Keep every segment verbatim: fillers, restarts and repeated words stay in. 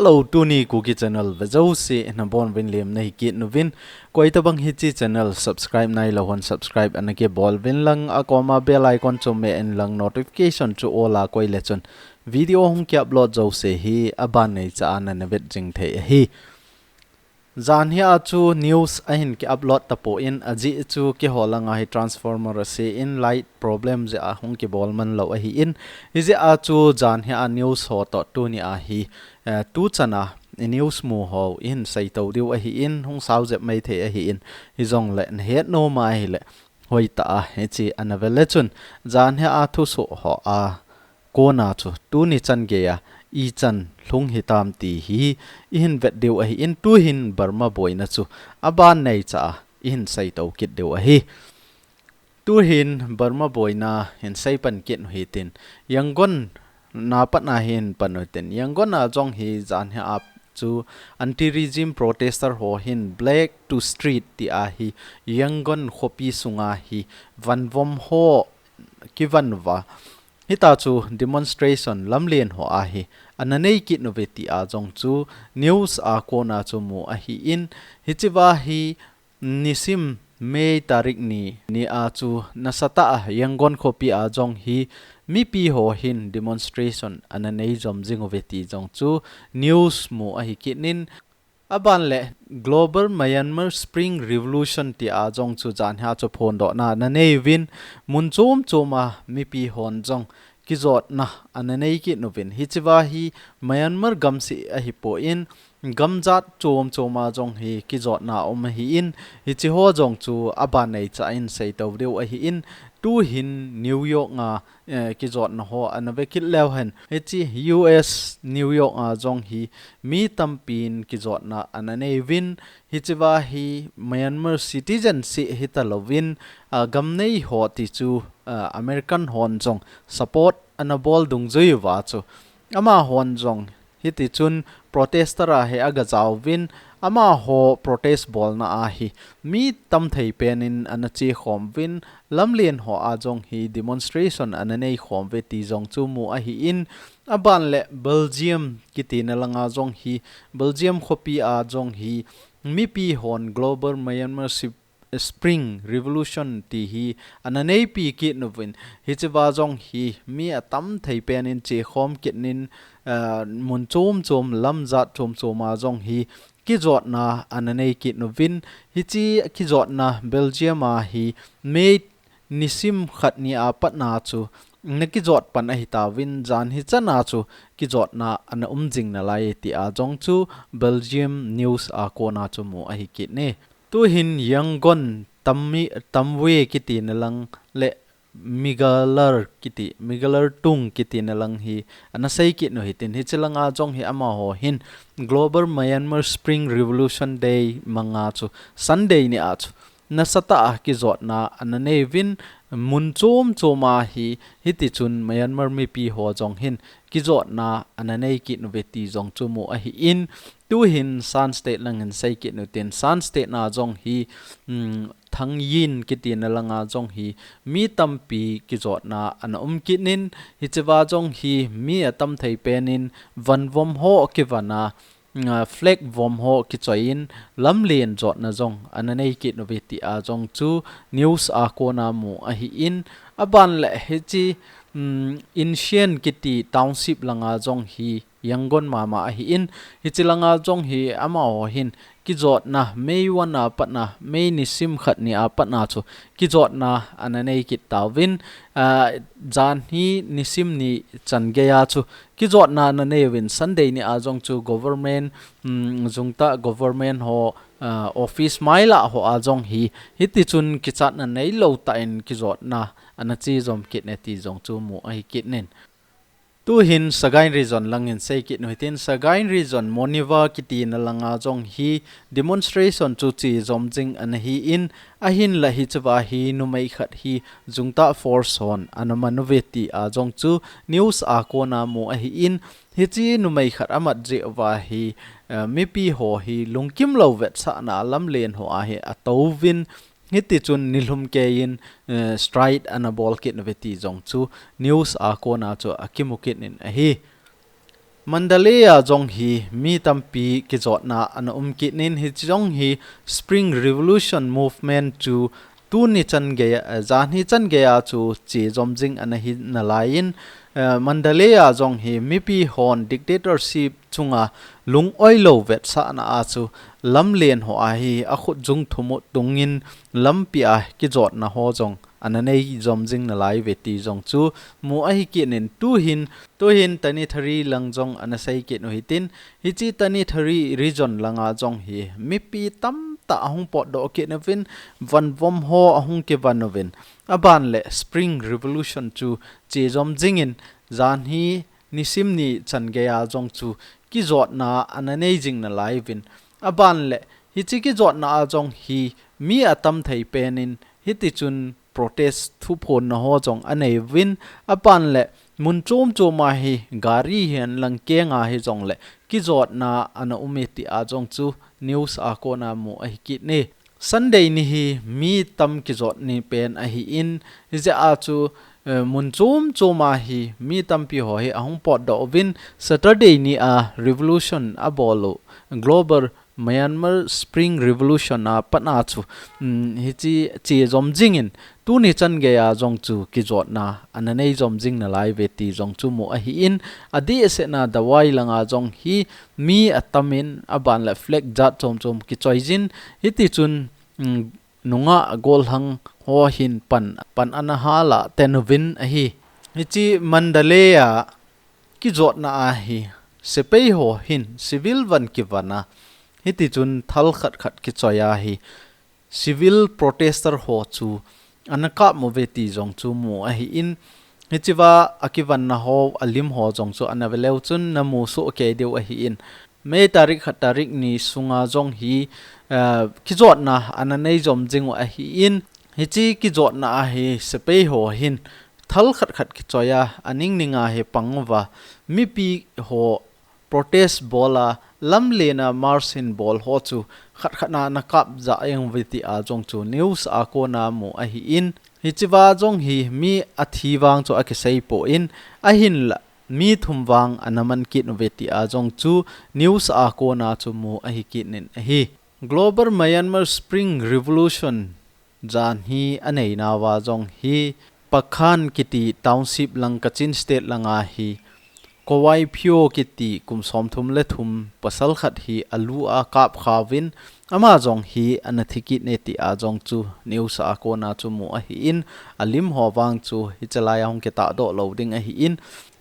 Hello, tuni Kuki channel ve jouse nabonuvin lemna hi kit uvin. Koitabang hiche channel subscribe nailou hon subscribe ana kibol uvin lang, akoma bell icon chu me in lang, notification chu all a koi le chun video hung ki upload jouse hi aban neicha a nana vet jing thei ahi. Jan hi a chu news ahin ki upload tapon, ajeh chu kihol anga hi transformer ase in light problem jeh a hung kibol man lou ahin, hijeh a chu jan hi a news ho toh tuni a hi, eh, tuchan a news mu ho ihin seitou diu ahin, hung sao jep mai thei ahin, hijongle nahet nom a ahile hoitah a hiche ana ve le chun, jan hi a thusoh ho a kona chu tuni chan geiya ichan lhung hitam ti hi ihin vet diu ahin, tuhin Burma boina chu aban neicha a ihin seitou kit diu ahi. Tuhin Burma boina hin seipan kit u hitin, Yangon na pat a hin pan u hitin, Yangon a jong hi jan hi a chu anti-regime protester ho hin Black to Street ti a hi Yangon khopi sunga hi vanvom ho kivan uva, hita chu demonstration lamlen ho a hi ana nei kit uve ti a jong chu news a kona chu mu ahin, hichea hi nisim May tarik ni, ni a chu nasatah a Yangon khopi a jong hi mipi ho hin demonstration ana nei jom jing uve ti jong chu news mu ahi kit in, aban le Global Myanmar Spring Revolution ti a jong chu jan hi a chu phondohna ana nei uvin, mun chom chom a mipi hon jong kijotna ana nei kit uvin, hichea hi Myanmar gam seh ahipon, gam jat chom chom a jong hi kijotna um ahin, hiche ho jong chu aban neicha in seitou diu ahin, tuhin New York a, eh, kijotna ho ana ve kit leu hen, hiche U S New York a jong hi mi tampin kijotna ana nei uvin, hichea hi Myanmar citizen seh hita louvin, ah, gam nei ho ti chu, ah, American hon jong support ana bol dungjui uva chu, amahon jong hiti chun protester a hi aga jaovin, amaho protest bolna a hi mi tam thei pen in ana che khom uvin, lamlen ho a jong hi demonstration ana nei khom uve ti jong chu mu ahin, aban le Belgium kiti na langa jong hi, Belgium khopi a jong hi mipi hon Global Myanmar Sip-, Spring Revolution ti hi ana neipi kit uvin, hichea jong hi mi atam thei pen in che khom kit in, ah, mun chom chom, lam jat chom chom a jong hi kijotna ana nei kit uvin, hiche kijotna Belgium a hi May nisim khat ni a pat a chu ana kijot pan ahi tauvin, jan hichan a chu kijotna ana um jing nalai ti a jong chu Belgium news a kona chu mu ahi kit in. Tuhin Yangon Tammi-, Tamwe kiti na lang le Migalar kiti, Migalar Tung kiti na lang hi ana sei kit u hitin, hiche langa jong hi amaho hin Global Myanmar Spring Revolution Day manga chu Sunday ni a chu nasatah a kijotna ana nei uvin, mun chom chom a hi, hiti chun Myanmar mipi ho jong hin kijotna ana nei kit uve ti jong chu mu ahin, tuhin Shan State lang hin sei kit u hitin, Shan State na jong hi, um, Thangyin kiti na langa jong hi mi tampi kijotna ana um kit in, hichea jong hi mi atam thei pen in vanvom ho kivan a, nga flag vom ho kichoi in lamlen jotna jong ana nei kit uve ti a jong chu news a kona mu ahin, aban le hiche, um, Incheon kiti township langa jong hi Yangon mama ahin, hiche langa jong hi amaho hin kijotna May one a pat a, May nisim khat ni a pat a chu kijotna ana nei kit tauvin, ah, jan hi nisim ni chan geiya chu kijotna ana nei uvin, Sunday ni a jong chu government, um, jungtah government ho, ah, office mailah ho a jong hi, hiti chun kichatna neilou tah in kijotna ana che jom kit e ti jong chu mu ahi kit in. Tuhin Sagaing Region lang hin sei kit u hitin, Sagaing Region Moniwa kiti na langa jong hi demonstration chu che jom jing ana hin, ahinla hichea hi numei khat hi jungtah force hon ana man uve ti a jong chu news a kona mu ahin, hiche numei khat amat jeh uva hi, eh, mipi ho hi lungkim lou vetsahna lamlen ho a hi atouvin, hiti chun nilhum keiyin, eh, strike ana bol kit uve ti jong chu news a kona chu akimu kit in ahi. Mandalay a jong hi mi tampi kijotna ana um kit in, hiche jong hi Spring Revolution Movement chu tuni chan geiya, eh, janhi chan geiya chu che jom jing ana hi nalai in, eh, Mandalay a jong hi mipi hon dictatorship chunga lung-oi lou vetsahna a chu lamlen ho a hi akhut jung thum u tungin lampi a kijotna ho jong ana nei jom jing nalai uve ti jong chu mu ahi kit in, tuhin, tuhin Tanintharyi lang jong ana sei kit u hitin, hiche Tanintharyi region langa jong hi mipi tamtah ahung potdoh kit uvin, vanvom ho ahung kivon uvin, aban le Spring Revolution chu che jom jingin, janhi nisim ni chan geiya jong chu kijotna ana nei jing nalai uvin, aban le hiche kijotna a jong hi mi atam thei pen in hiti chun protest thuphonna ho jong anei uvin, aban le mun chom chom a hi gari hihen lang kenga hi jong le kijotna ana um e ti a jong chu news a kona mu ahi kit in. Sunday ni hi mi tam kijot ni pen ahi in, hijeh a chu, eh, mun chom chom a hi mi tampi ho hi ahung potdoh uvin, Saturday ni a revolution abol u, Global Myanmar Spring Revolution a pat a chu, um, hiche che jom jingin, tuni chan geiya jong chu kijotna ana nei jom jing nalai uve ti jong chu mu ahi in, adeh seh na Dawei langa jong hi mi atam in, aban le flag jat chom chom kichoi jin, hiti chun, um, nungah gollhang ho hin pan, pan ana hal a ten uvin ahi. Hiche Mandalay a kijotna a hi sepai ho hin civil van kivon a, hiti chun thal khat khat kichoi a hi civil protester ho chu ana kap uve ti jong chu mu ahi in, hichea akivon na ho alim ho jong chu ana ve leu chun namu soh kei diu ahi in, May tarik khat tarik ni sunga jong hi, eh, kijotna ana nei jom jing u ahi in, hiche kijotna a hi sepai ho hin thal khat khat kichoi a, aning ning a hi pang uva, mipi ho protest bol a, lamlen a march hin bol ho chu khat khat a ana kap jah jeng uve ti a jong chu news a kona mu ahi in, hichea jong hi mi athi vang chu akisei poi, ahinla mi thum vang ana man kit uve ti a jong chu news a kona chu mu ahi kit in ahi. Global Myanmar Spring Revolution janhi anei nauva jong hi Pakhan kiti township lang Kachin State langa hi Kowai Phyo kiti kum som thum le thum pasal khat hi alu a kap kha uvin, ama jong hi ana thi kit e ti a jong chu news a kona chu mu ahi in, alim ho vang chu hichelai a hung kitahdoh lou ding ahi in,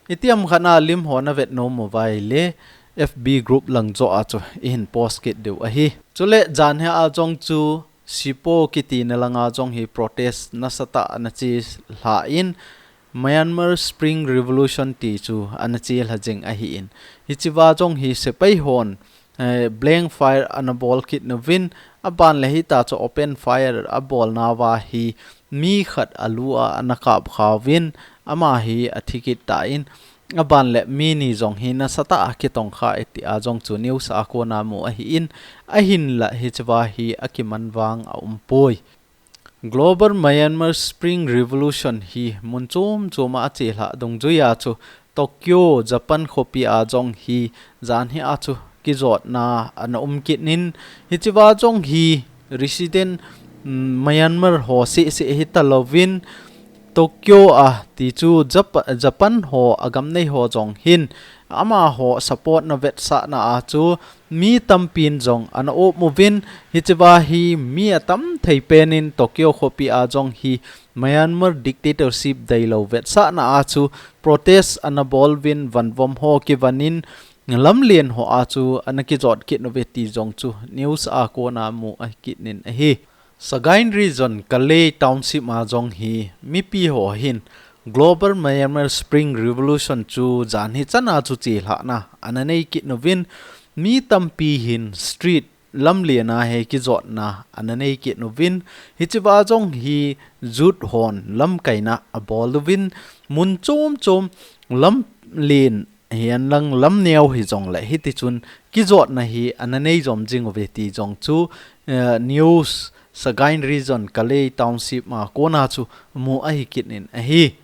itiham khat a lim ho na vet nom uva ahile F B group lang joh a chu ihin post kit diu ahi. Chule janhi a jong chu Sipo kiti na langa jong hi protest nasatah ana chelha in, Myanmar Spring Revolution ti chu ana chelha jing ahi in, hichea jong hi sepai hon, eh, blank fire ana bol kit nauvin, aban le hita chu open fire abol nauva hi mi khat alu a ana kap kha uvin, ama hi athi kit tan, aban le mi ni jong hi nasatah a kitong kha e ti a jong chu news a kona mu ahi in, ahinla hichea hi akiman vang aum poi. Global Myanmar Spring Revolution hi mun chom chom a achelha dungjui a chu Tokyo, Japan khopi a jong hi janhi a chu kijotna ana um kit in, hichea jong hi resident, mm, Myanmar ho seh seh hita louvin, Tokyo a ti chu Jap-, Japan ho agam nei ho jong hin amaho support na vetsahna a chu mi tampin jong ana um uvin, hichea hi mi atam thei pen in Tokyo khopi a jong hi Myanmar dictatorship deilou vetsahna a chu protest ana bol uvin, vanvom ho kivon in, lamlen ho a chu ana kijot kit uve ti jong chu news a kona mu ahi kit in ahi. Sagaing Region Kale Township a jong hi mipi ho hin Global Myanmar Spring Revolution chu janhi chan a chu chelhahna ana nei kit uvin, mi tampi hin street lamlen a hi kijotna ana nei kit uvin, hichea jong hi youth hon lamkaina abol uvin, mun chom chom lamlen hihen lang lam neo hi jong le hiti chun kijotna hi ana nei jom jing uve ti jong chu, eh, news Sagaing Region Kale Township a kona chu mu ahi kit in ahi.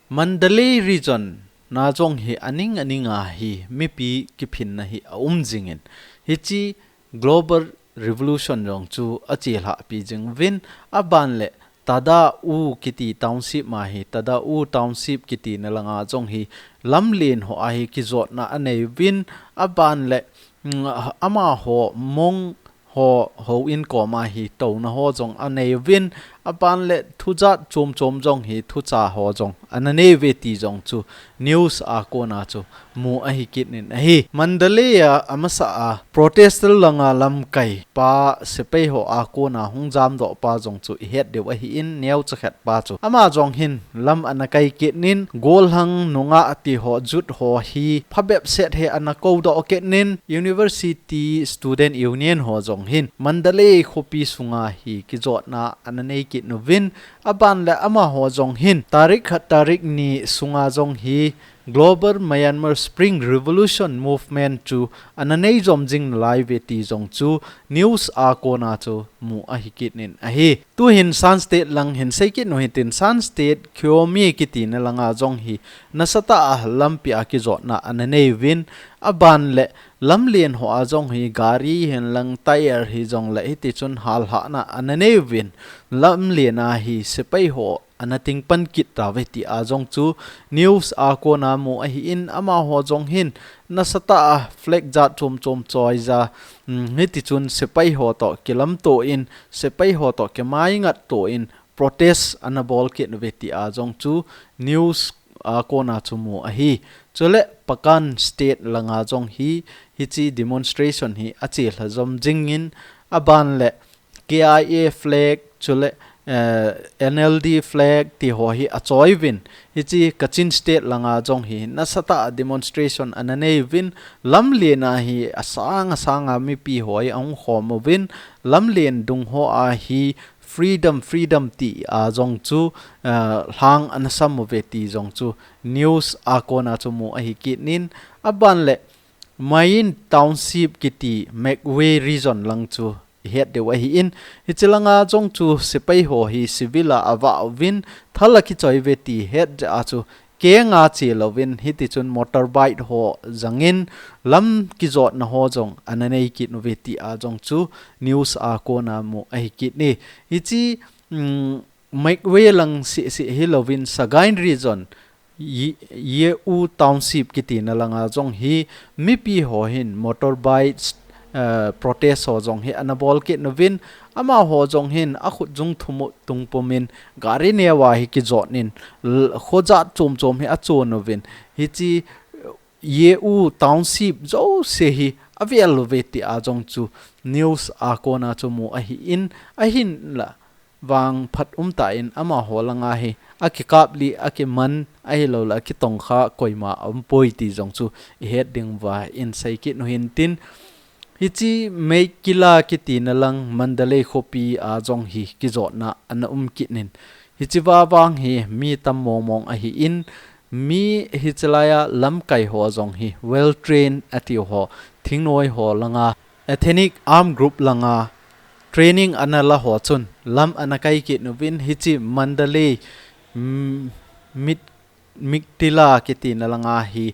Mandalay Region na jong hi aning aning a hi mipi kiphinna hi aum jingin, hiche global revolution jong chu achelhah pi jing uvin, aban le Tadau kiti township ma hi, Tadau township kiti na langa jong hi lamlen ho a hi kijotna anei uvin, aban le, mm, amaho Hmong ho, houin koma hi touna ho jong anei uvin, aban le thujat chom chom jong hi thucha ho jong ana nei uve ti jong chu news a kona chu mu ahi kit in ahi. Mandalay a amasa a protester langa lamkai pa sepai ho a kona hung jamdoh pa jong chu ihet diu ahi in, neocha khat pa chu ama jong hin lam ana kai kit in, golhang nungah ti ho, jut ho hi phabep set hi ana kodoh kit in, University Student Union ho jong hin Mandalay khopi sunga hi kijotna ana nei kit uvin, aban le amaho jong hin tarik khat, tarik ni sunga jong hi Global Myanmar Spring Revolution Movement chu ana nei jom jing nalai uve ti jong chu news a kona chu mu ahi kit in ahi. Tuhin Shan State lang hin sei kit u hitin, Shan State Kyomi kiti na langa jong hi nasatah a lampi a kijotna ana nei uvin, aban le lamlen ho a jong hi gari hin lang tyre hi jong le hiti chun halhahna ana nei uvin, lamlen a hi sepai ho ana ting pan kit tauve ti a jong chu news a kona mu ahi in, amaho jong hin nasatah a flag jat chom chom choi ja, mm, hiti chun sepai ho toh kilamto in, sepai ho toh kimaingat to in protest ana bol kit uve ti a jong chu news a kona chu mu ahi. Chule Pakkan State langa jong hi hiche demonstration hi achelha jom jingin, aban le K I A flag, chule, eh, N L D flag ti ho hi achoi uvin. Hiche Kachin State langa jong hi nasatah a demonstration ana nei uvin, lamlen a hi asang asang a mipi ho hi ahung khom uvin, lamlen dung ho a hi freedom, freedom ti a jong chu, eh, lhang ana sam uve ti jong chu news a kona chu mu ahi kit in, aban le Mayin Township kiti Magway Region lang chu ihet diu ahi in, hiche langa jong chu sepai ho hi civil a avah uvin, thal akichoi uve ti het jeh a chu kenga che louvin, hiti chun motorbike ho jangin lam kijotna ho jong ana nei kit uve ti a jong chu news a kona mu ahi kit in. Hiche, mm, Magway lang seh seh hi louvin Sagaing Region, Ye-, Yeu Township kiti na langa jong hi mipi ho hin motorbike, eh, protest ho jong hi ana bol kit uvin, amaho jong hin akhut jung thum u tung pum in gari neo a hi kijot in, l-, kho jat chom chom hi achon uvin. Hiche Yeu Township jouse hi avel uve ti a jong chu news a kona chu mu ahi in, ahinla vangphat umtah in amaho langa hi akikap lih, akiman, ahilouleh akitongkha koima aumpoi ti jong chu ihet diu ahi in, sei kit u hitin, hiche Meikhila kiti na lang Mandalay khopi a jong hi kijotna ana um kit in, hiche va vang hi mi tam mong mong ahi in, mi hiche laia lamkai ho jong hi well trained atiu ho, thingnoi ho langa, ethnic armed group langa training ana la ho chun lam ana kai kit uvin, hiche Mandalay, mm, Mit-, Meikhila kiti na langa hi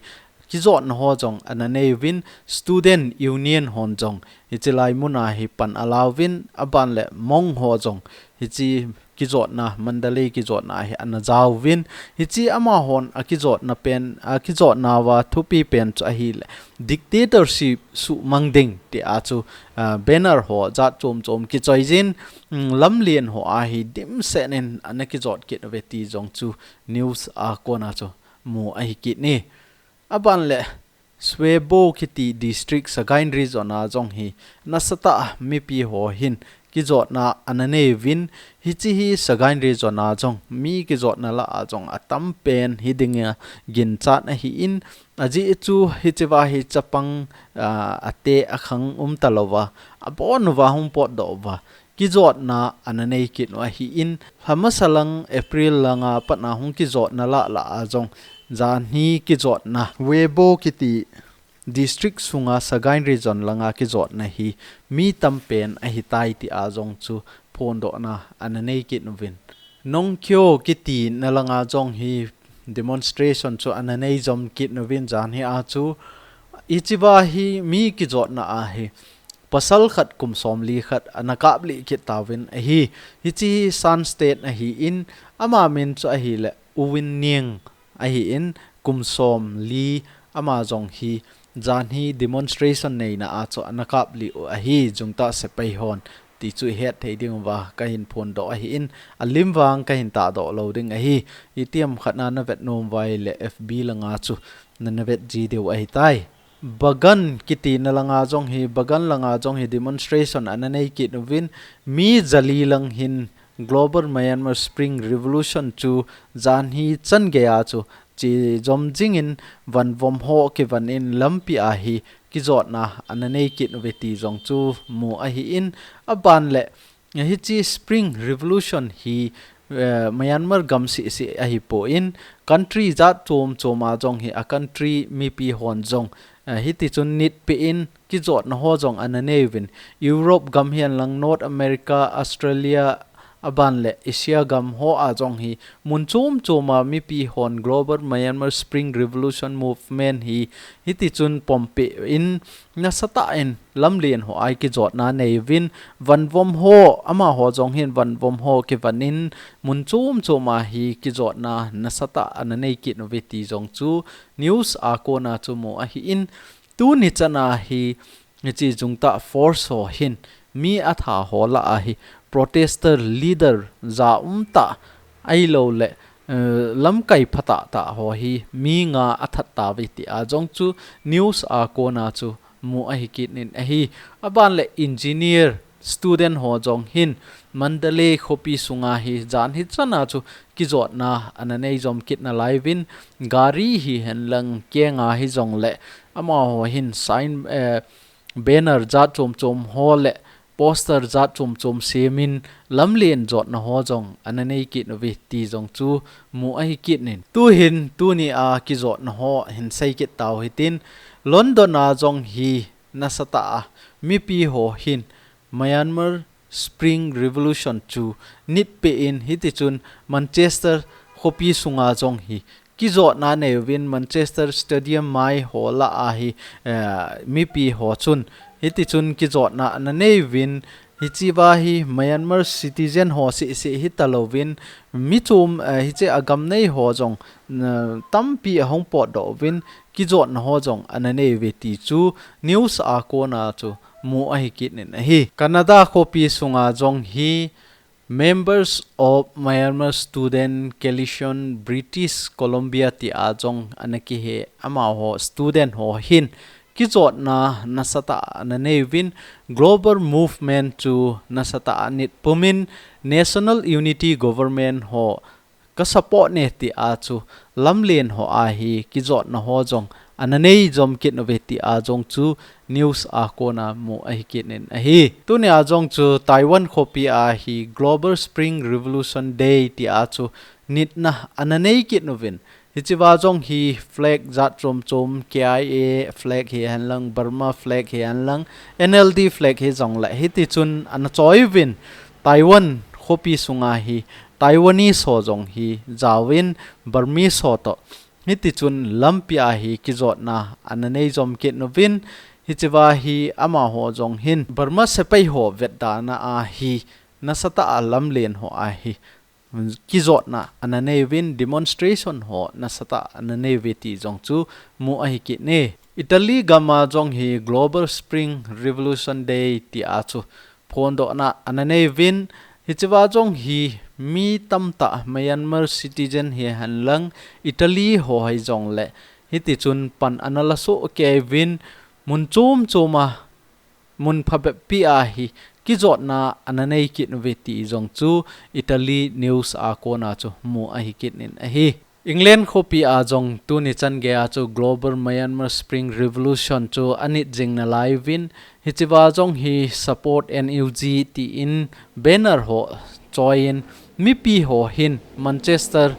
kijotna ho jong ana nei uvin, student union hon jong hiche lai muna hi pan ala uvin, aban le Hmong ho jong hiche kijotna, Mandalay kijotna hi ana ja uvin, hiche amahon akijotna pen, akijotna uva thupi pen chu ahile dictatorship suhmang ding ti a chu, ah, banner ho jat chom chom kichoi jin, mm, lamlen ho a hi dimset in ana kijot kit uve ti jong chu news a kona chu mu ahi kit in. Aban le Shwebo kiti district Sagaing Region a jong hi nasatah a mipi ho hin kijotna ana nei uvin, hiche hi Sagaing Region a jong mi kijotna lah a jong atam pen hi dinga ginchat ahi in, ajeh chu hiche va hi chapang, ah, ate akhang umta louva, abon uva hung potdoh uva kijotna ana nei kit u ahi in, amasa lang April langa pat a hung kijotna lah lah a jong janhi kijotna Shwebo kiti district sunga Sagaing Region langa kijotna hi mi tam pen ahitai ti a jong chu phondohna ana nei kit uvin. Nongkhyo kiti na langa jong hi demonstration chu ana nei jom kit uvin jan hi a chu, hichea hi mi kijotna a hi pasal khat kum somli khat ana kaplih kit tauvin ahi. Hiche hi Shan State ahin, ama min chu ahile U Win Nying ahin, kum somli ama jong hi jan hi demonstration neina a chu ana kaplih u ahi, jungtah sepai hon ti chu ihet thei diuva kahin phondoh ahin, alim vang kahin tahdoh lou ding ahi. Itiham khat na navet nom uva ahile F B langa chu nana vet ji diu ahitai. Bagan kiti na langa jong hi, Bagan langa jong hi demonstration ana nei kit uvin, mi jali lang hin Global Myanmar Spring Revolution chu jan hi chan geiya chu che jom jingin vanvom ho kivan in lampi a hi kijotna ana nei kit uve ti jong chu mu ahin, aban le hiche Spring Revolution hi, eh, Myanmar gam seh seh ahipon, country jat chom chom a jong hi a country mipi hon jong, eh, hiti chun nit pe in kijotna ho jong ana nei uvin, Europe gam hihen lang, North America, Australia, aban le Asia gam ho a jong hi mun chom chom a mipi hon Global Myanmar Spring Revolution Movement hi hiti chun pom pe in nasatah in lamlen ho a hi kijotna nei uvin, vanvom ho, amaho jong hin vanvom ho kivan in mun chom chom a hi kijotna nasatah ana nei kit uve ti jong chu news a kona chu mu ahin, tuni chan a hi hiche jungtah force ho hin mi atha ho lah a hi protester leader ja um tah ahilou le, eh, lamkai phatah tah ho hi mi nga athat tauve ti a jong chu news a kona chu mu ahi kit in ahi. Aban le engineer student ho jong hin Mandalay khopi sunga hi jan hi chan a chu kijotna ana nei jom kit nalai uvin, gari hihen lang kenga hi jong le amaho hin sign, eh, banner jat chom chom ho le poster jat chom chom sem in lamlen jotna ho jong ana nei kit uve ti jong chu mu ahi kit in. Tuhin tuni a kijotna ho hin sei kit tau hitin, London a jong hi nasatah a mipi ho hin Myanmar Spring Revolution chu nit pe in hiti chun Manchester khopi sunga jong hi kijotna nei uvin, Manchester Stadium mai ho lah a hi, eh, mipi ho chun hiti chun kijotna ana nei uvin, hichea hi Myanmar citizen ho seh seh hita louvin, mi chom, eh, hiche a gam nei ho jong, eh, tampi ahung potdoh uvin, kijotna ho jong ana nei uve ti chu news a kona chu mu ahi kit in ahi. Canada khopi sunga jong hi Members of Myanmar Student Coalition, British Columbia ti a jong ana kihe, amaho student ho hin kijotna nasatah ana nei uvin, global movement chu nasatah a nit pum in, national unity government ho ka support e ti a chu lamlen ho a hi kijotna ho jong ana nei jom kit uve ti a jong chu news a kona mu ahi kit in ahi. Tuni a jong chu Taiwan khopi a hi Global Spring Revolution Day ti a chu nitna ana nei kit uvin, hichea jong hi flag jat chom chom, K I A flag hihen lang, Burma flag hihen lang, N L D flag hi jong le hiti chun ana choi uvin, Taiwan khopi sunga hi Taiwanese ho jong hi jaovin, Burmese ho toh hiti chun lampi a hi kijotna ana nei jom kit uvin, hichea hi amaho jong hin Burma sepai ho vetdana a hi nasatah a lamlen ho a hi kijotna ana nei uvin, demonstration ho nasatah ana nei uve ti jong chu mu ahi kit in. Italy gam a jong hi Global Spring Revolution Day ti a chu phondohna ana nei uvin, hichea jong hi mi tamtah Myanmar citizen hihen lang, Italy ho hi jong le hiti chun pan ana la soh kei uvin, mun chom chom a, mun phabep pi a hi kijotna ana nei kit uve ti jong chu Italy news a kona chu mu ahi kit in ahi. England khopi a jong tuni chan geiya chu Global Myanmar Spring Revolution chu anit jing nalai uvin, hichea jong hi Support N U G tin banner ho choi in, mipi ho hin Manchester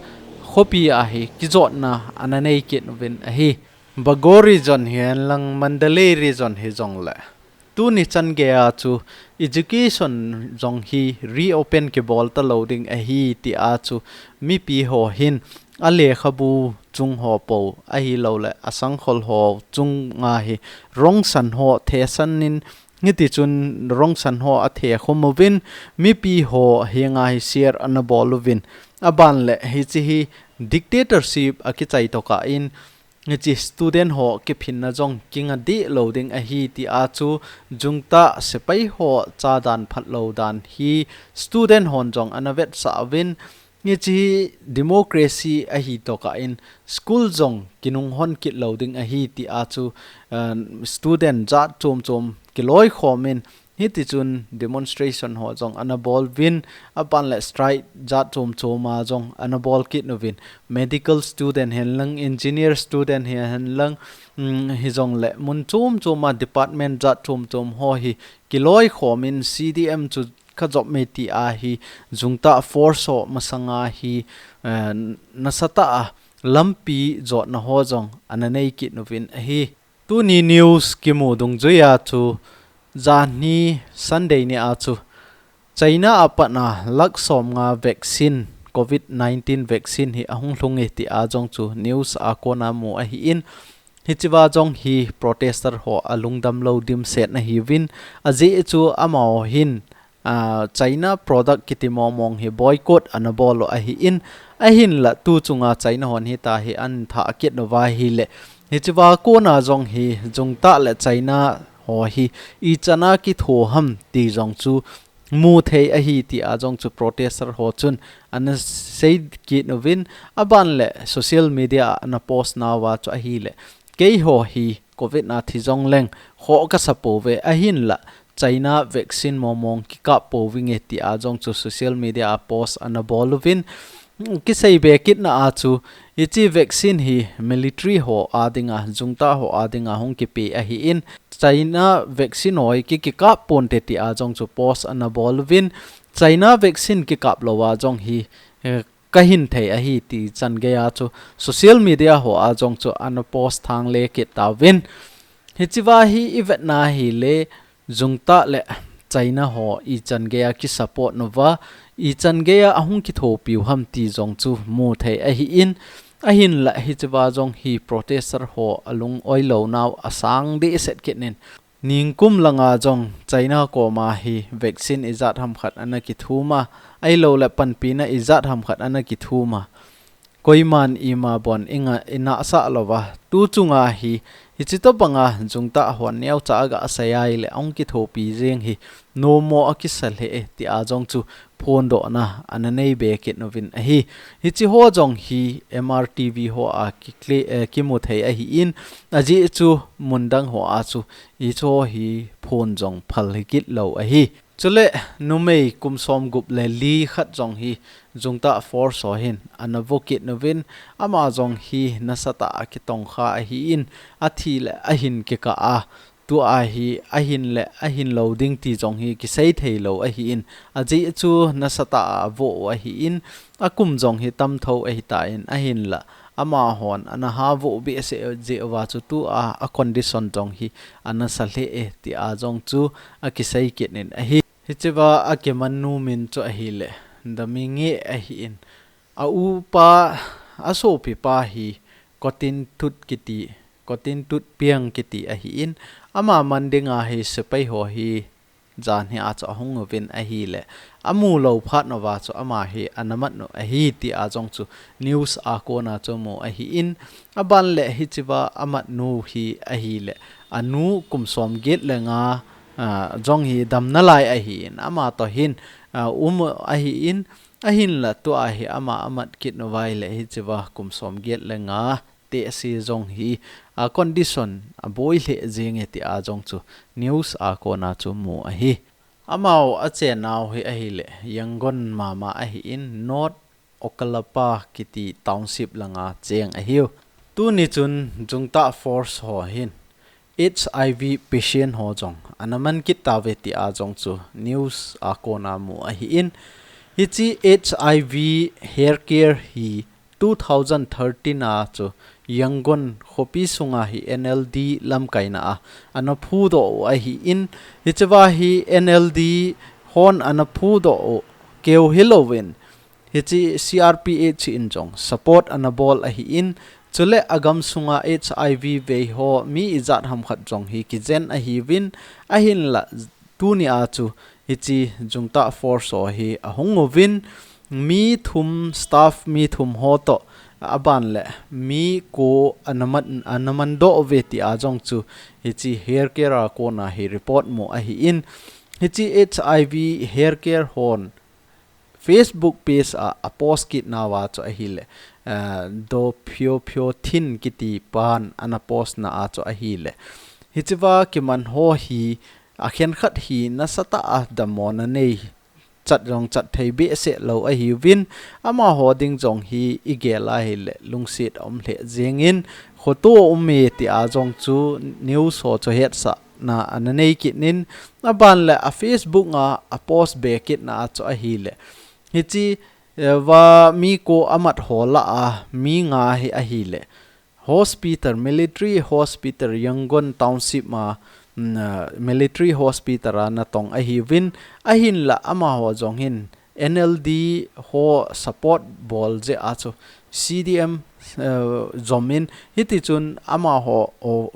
khopi a hi kijotna ana nei kit uvin ahi. Bago region hihen lang, Mandalay region hi jong le tuni chan geiya chu education jong hi reopen kibol ta lou ding ahi ti a chu mipi ho hin a lekhabu chung ho po ahilouleh a sangkhol ho chunga hi rongsan ho thesan in, hiti chun rongsan ho a thekhum uvin, mipi ho henga hi share ana bol uvin, a ban le hichi hi dictatorship a kichai tokah in, hichi student ho kiphinna jong kinga deh lou ding ahi ti a chu, jungtah sepai ho cha dan phat lou dan hi student hon jong ana vetsah uvin, hichi democracy ahi tokah in school jong kinung hon kit lou ding ahi ti a chu, uh, student jat chom chom kiloikhom in, hiti chun demonstration ho jong ana bol uvin, a ban le strike jat chom chom a jong ana bol kit uvin, medical student hen lang, engineer student hen lang, um, hi jong le mun chom chom a department jat chom chom ho hi kiloikhom in C D M chu kha jop me ti a hi jungtah force ho masanga hi, eh, nasatah a lampi jotna ho jong ana nei kit uvin ahi. Tuni news kimu dungjuia chu, janhi Sunday ni a chu, China a patna lakh somnga vaccine, covid nineteen vaccine hi ahung lhung e ti a jong chu news a kona mu ahi in, hichiva jong hi protester ho alungdam lou dimset na hiuvin, ajeh chu amaho hin, ah, China product kiti mong mong hi boycott ana bol u ahi in, ahinla tu chunga China hon hita hi an thah kit uva ahile, hichiva kona jong hi jungtah le China ho hi ichana kitho ham ti jong chu mu thei ahi ti a jong chu protester ho chun ana sei kit uvin, a ban le social media a ana post nauva chu ahile, keiho hi covid na thi jong leng khoh kasa pouve, ahinla China vaccine mong mong kikap pouvinge ti a jong chu social media a post ana bol uvin, kisei be kitna a chu, hichi vaccine hi military ho a dinga, jungtah ho a dinga hung kipe ahi in, China vaccine ho hi ki, kikap ponte ti a jong chu post ana bol uvin, China vaccine kikap lou a jong hi, eh, kahin thei ahi ti chan gei a chu social media ho a jong chu ana post thang le kit tauvin. Hichiva hi ivetna hile, jungtah le China ho ichan gei a kisupport uva, ichan gei a ahung kithopiu ham ti jong chu mu thei ahi in, ahinla hichiva jong hi protester ho alung oilou nau asang dehset kit in, ningkum langa jong China koma hi vaccine ijat ham khat ana kithum a, ahilouleh panpina ijat ham khat ana kithum a, koiman ima bon inga, inahsah louva, tu chunga hi, hichi tobanga jungtah hon neocha aga asei ahile ahung kithopi jeng hi, nommo akisa lheh e, ti a jong chu phondohna ana nei be kit uvin ahi. Hichi ho jong hi M R T V ho a ki clip, eh, kimu thei ahi in, ajeh chu mun dang ho a chu hichi ho hi phon jong phal hi kit lou ahi. Chule numei kum somgup le li khat jong hi jungtah force ho hin ana vo kit uvin, ama jong hi nasatah a kitongkha ahi in, athi le ahin kikah a, tua hi ahin le ahin lou ding ti jong hi kisei thei lou ahi in, ajeh chu nasatah a avo u ahi in, akum jong hi tamtho ahi tan, ahinla amahon ana ha vo behseh jeh uva chu tua a condition jong hi ana sa lheh e, ti a jong chu akisei kit in ahi. Hichiva akimannu min chu ahile, Daminge ahi in, a upa, asopipa hi Kotintut kiti, Kotintut Piang kiti ahi in, ama man dinga hi sepai ho hi janhi a chu ahung uvin ahile, amu lou phat uva chu ama hi ana mat u ahi ti a jong chu news a kona chu mu ahi in, aban le hichiva amatnu hi ahile, anu kum somget le nga, ah, jong hi damna lai ahi in, ama toh hin, ah, um ahi in, ahinla tua hi ama amat kit uva ahile hichiva kum somget le nga tehse jong hi, a condition aboi lheh jeng e ti a jong chu news a kona chu mu ahi. Amau achennau hi ahile, Yangon mama ahi in, North Okkalapa kiti township langa cheng ahiu. Tuni chun jungtah force ho hin H I V patient ho jong ana man kit tauve ti a jong chu news a kona mu ahi in, hichi H I V hair care hi two thousand thirteen a chu Yangon khopi sunga hi N L D lamkaina a ana phudoh u ahi in, hichiva hi N L D hon ana phudoh u keu hilouvin, Hiche C R P H in jong support ana bol ahin, chule agam sunga H I V vei ho mi ijat ham khat jong hi kijen ahiuvin, ahinla tuni a chu hiche Junta Force ho hi ahung uvin, mi thum, staff mi thum ho toh, aban le mi ko ana man, ana man doh uve tia jong chu hiche Hair Care a kona hi report mu ahin, hiche H I V Hair Care hon Facebook page a, a post kit nauva chu ahile, eh, Do Phyo Phyo Thin kiti pan ana post na a chu ahile. Hichea kiman ho hi akhenkhat hi nasatah a dammo na nei chat jong chat thei behseh lou ahiuvin, amaho ding jong hi igel a hile lungset aum lheh jengin, khoto um e tia jong chu news ho chu hetsah na ana nei kit in, aban le a Facebook a, a post be kit na a chu ahile. Hiche, eh, va mi ko amat ho lah a, mi nga hi ahile. Hospital, military hospital, Yangon Township a, mm, ah, military hospital a natong ahiuvin, ahinla amaho jong hin N L D ho support bol jeh a chu C D M, eh, jom in, hiti chun amaho, o,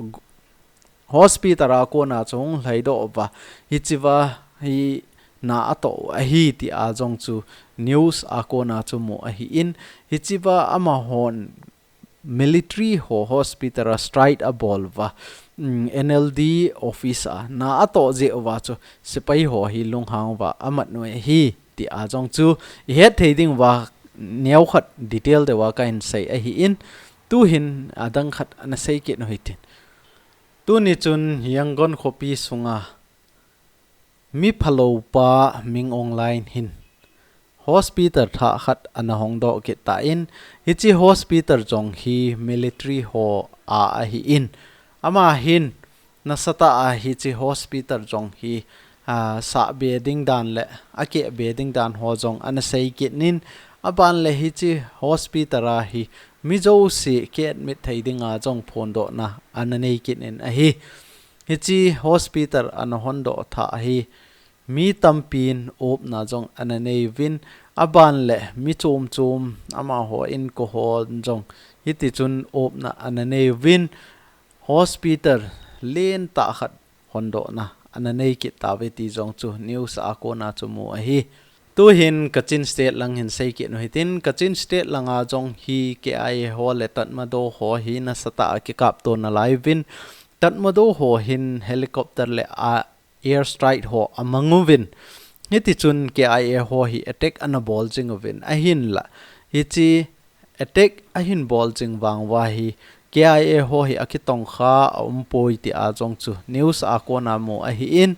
hospital a kona chu hung lhai doh uva, hichea hi na atoh u ahi tia jong chu news a kona chu mu ahin, hichea amahon military ho hospital a strike abol uva, mm, N L D office a na atoh jeh uva chu sepai ho hi lunghang uva amat u ahi tia jong chu ihet thei diuva neokhat detail deuva kahin sei ahin, tuhin adang khat ana sei kit u hitin. Tuni chun Yangon khopi sunga mi phalou pa Min Aung Hlaing hin hospital thah khat ana hong doh kit tan, hiche hospital jong hi military ho a ahin, ama hin nasatah a hiche hospital jong hi, ah, sah be ding dan le akeh be ding dan ho jong ana sei kit in, aban le hiche hospital a hi mi jouse ki admit thei dinga jong phondohna ana nei kit in ahi. Hiche hospital ana hon doh thah hi mi tampin upna jong ana nei uvin, aban le mi chom chom amaho inko hon jong hiti chun upna ana nei uvin, hospital lentah khat hondohna ana nei kit tauve ti jong chu news a kona chu mu ahi. Tuhin Kachin State lang hin sei kit u hitin, Kachin State langa jong hi K I A ho le Tatmadaw ho hi nasatah a kikapto nalai uvin, Tatmadaw ho hin helicopter le a air strike ho amang uvin, hiti chun K I A ho hi attack ana bol jing uvin, ahinla hiche attack ahin bol jing vang uva hi K I A ho hi akitongkha aumpoi tia jong chu news a kona mu ahin,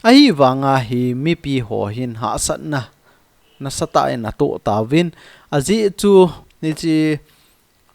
ahivanga hi mipi ho hin hahsatna nasatah in atoh tauvin, ajeh chu hiche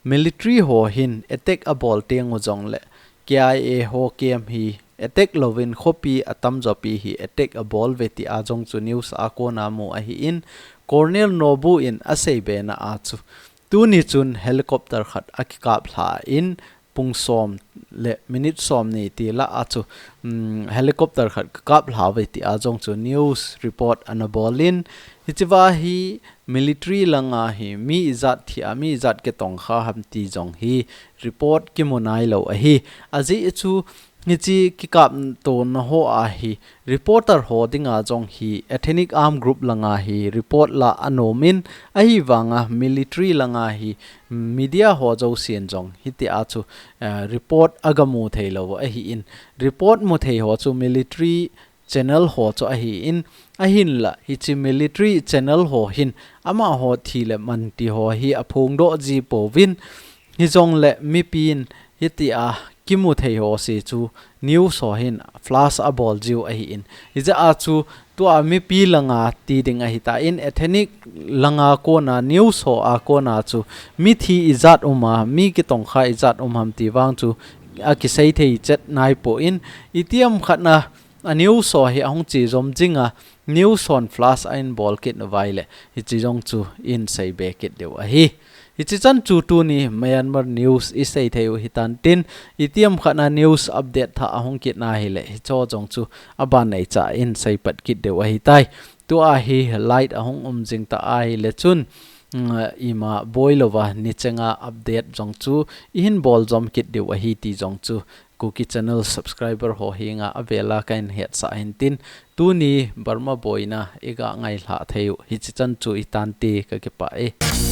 military ho hin attack abol teng u jongle K I A ho camp hi attack louvin khopi atamjo pi hi attack abol uve tia jong chu news a kona mu ahin, Colonel Nobu in asei bena a chu tuni chun helicopter khat akikap lhan, pung som le minute somni ti lah a chu, um, helicopter khat kakap lhauve tia jong chu news report ana bolin, hichea hi military langa hi mi ijat thi a, mi ijat kitongkha ham ti jong hi report kimu nailou ahi. Ajeh chu hiche kikaptona ho a hi reporter ho dinga jong hi ethnic arm group langa hi report la anom in, ahivanga military langa hi media ho jousen jong hitia chu, eh, report agamu theilou ahin, report mu thei ho chu military channel ho chu ahin, ahinla hiche military channel ho hin amaho thi le man ti ho hi aphongdoh ji pouvin, hijongle mipin hitia kimu thei ho se chu news ho hin flash abol jiu ahin, hijeh a chu tua mipi langa ti ding ahitan, ethnic langa kona news ho a kona chu mithi ijat um a, mi kitongkha ijat um ham ti vang chu akisei thei chet naipon, itiham khatna a news ho hi ahung che jom jinga, news hon flash ahin bol kit uva ahile hiche jong chu ihin sei be kit diu ahi. Hiche chan chu tuni Myanmar news isei thei u hitan tin, itiham khatna news update thah ahung kit na ahile hicheho jong chu aban naicha ihin sei pat kit diu ahitai. Tua hi light ahung um jing ta ahile chun, mm, ima boi louva nichenga update jong chu ihin bol jom kit diu ahi ti jong chu Kuki channel subscriber ho henga avela kahin hetsah hin tin, tuni Burma boina iga ngailhah thei u hichi chan chu itante, kakipah e.